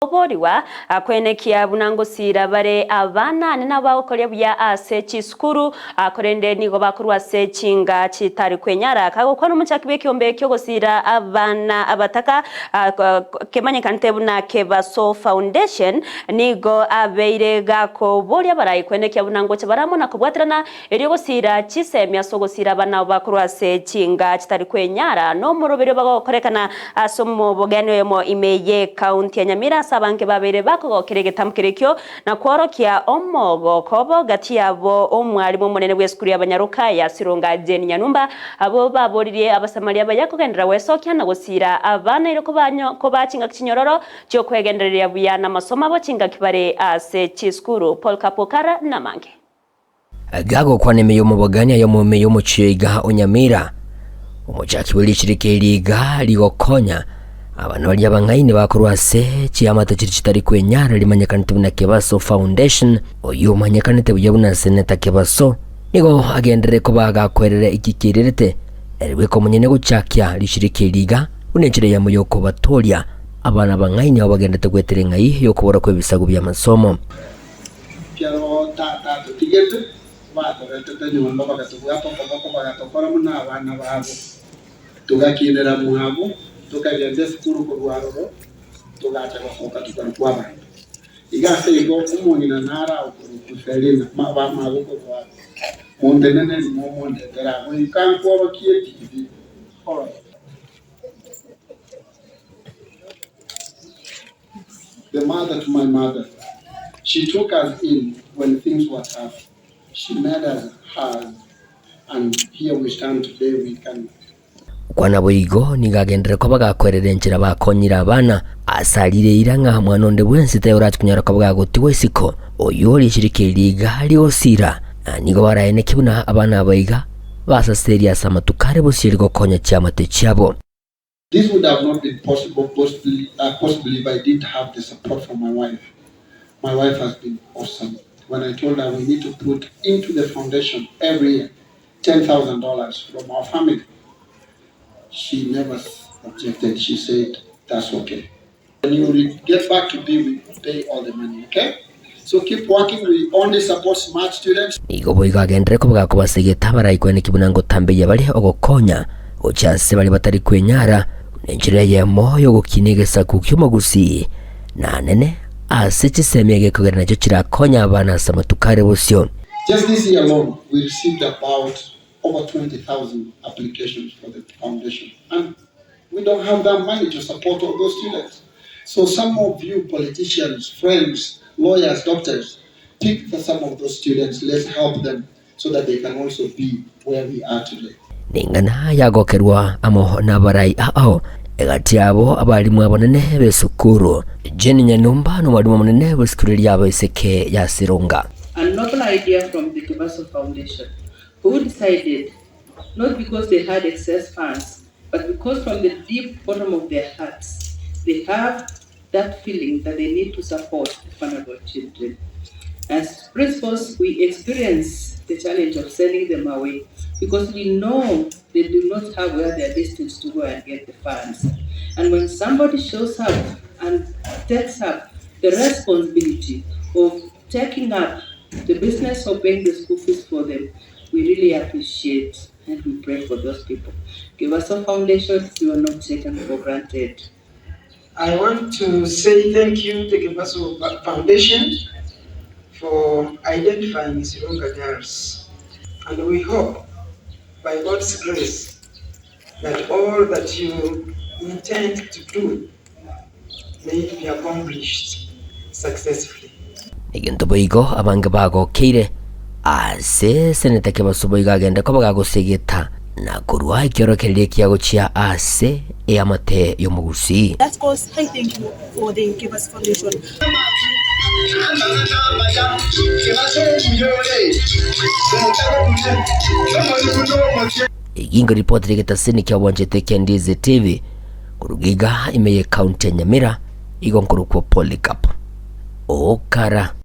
Oborigwa, Kwenekia buna ngosiira bare abana ane nabo bagokoria buya ase chisukuru, korende nigo bakorwa ase chinga chitari kwenyara. Kagokwana omochaki bw'ekeombe ki'ogosiira abana abataka, kemanyekanete buna Kebaso Foundation, nigo abeire gakoboria abarai kwenekia buna ngocha bare amo na kobwaterana erio gosiira chisemi ase ogosiira abana abo bakorwa ase chinga chitari kwenyara nomoroberio bagokorekana Ase omobogeni oyomo ime y'ecounty ya Nyamira ase abange babeire bakogokera egetambo keria ekio na kworokia omogoko obo gati yabo omwalimu omonene bw'esukuru y'abanyaroka ya Sironga Jane Nyanumba abwo baboririe abasamaria abaya kogenderera gwesokia na gosiira abana erio kobaa chingaki chinyororo chi'okwegendereria buya namasomo abo chingaki bare ase chisukuru. Paul Kapokara namange. Gagokwana ime y'omobogani aye omome y'omochie iga o Nyamira, omochaki bwe richirika eri iga rigokonya abana baria abang'aini bakorwa ase chiamate chiria chitari kwenyara rimanyekanete buna Kebaso Foundation, oyio omanyekanete buya buna Seneta Kebaso, nigo agenderere koba agakwerera eki kererete ere bweka omonyene gochakia richirika eri iga buna enchera eyemo y'okobatooria abana abang'aini abo bagenderete goetera eng'ai y'okobora kw'ebisaku bi'amasomo. Ekero tata atotigete, batoretete nyomba, bagatobwata okoboko, bagatokora buna abana babo. Togakinera mwabo, tokagenda esukuru korwa aroro, togacha gosoka tokarokwa abanto. Iga ase igo omong'ina nare okorokwa Selina, bamabo korwa aa, monteneneri momondetere aa, goika nkworokie etibi orore. The mother to my mother, she took us in when things were tough, she made us hers and here we stand today we can. Okwana boigo nigo agenderere koba gakwerera enchera bakonyire abana, ase arire eira ng'a mwana onde bwensi taiyorache konyara koba gagotigwa isiko, oyio richirike riga rigosira, na nigo baraeneke buna abana aba iga basaserie ase amatuko are bosio rigokonya chiamate chiabo. This would have not been possible possibly, uh, possibly if I didn't have the support from my wife. My wife has been awesome. When I told her we need to put into the foundation every year $10,000 from our family, she never objected. She said, that's okay. When you get back to be, we pay all the money, okay? So keep working. We only support smart students. Nigo boigo agenderere koba gakobasegeta abaraikwaneki buna ngotambeyia bare ogokonya gochia ase baria batari kwenyara, buna enchera eyemo y'ogokinia egesaku ki'omogusii, na nene ase chisemi egekogera nachio chirakonye abana ase amatuko are bosio. Just this year alone, we received about over 20,000 applications for the foundation and we don't have that money to support all those students. So some of you politicians, friends, lawyers, doctors, pick for some of those students, let's help them so that they can also be where we are today. Neng'ana yagokerwa amo nabarai ao, egati yabo abalimu abanene b'esukuru. Jane Nyanumba nomwalimu omonene bw'esukuru eria y'abaiseke ya Sironga. A noble idea from the Kebaso Foundation who decided, not because they had excess funds, but because from the deep bottom of their hearts, they have that feeling that they need to support vulnerable children. As principals, we experience the challenge of sending them away because we know they do not have where they are destined to go and get the funds. And when somebody shows up and takes up the responsibility of taking up the business of paying the school fees for them, we really appreciate and we pray for those people. Kebaso Foundation, you are not taken for granted. I want to say thank you to Kebaso Foundation for identifying Sironga girls and we hope by God's grace that all that you intend to do may be accomplished successfully. Egento boigo abange bagokeire ase seneta Kebaso boigo agende koba gagosegeta na korua ekiorokererio ekiya gochia ase eamate y'omogusii. That cause I thank you for the Kebaso Foundation. Egingo ripoti rigetasini kia obwanchete kia Ndizi TV Koruga iga ime ye county ya Nyamira igo nkorokwa Polycarp Okara.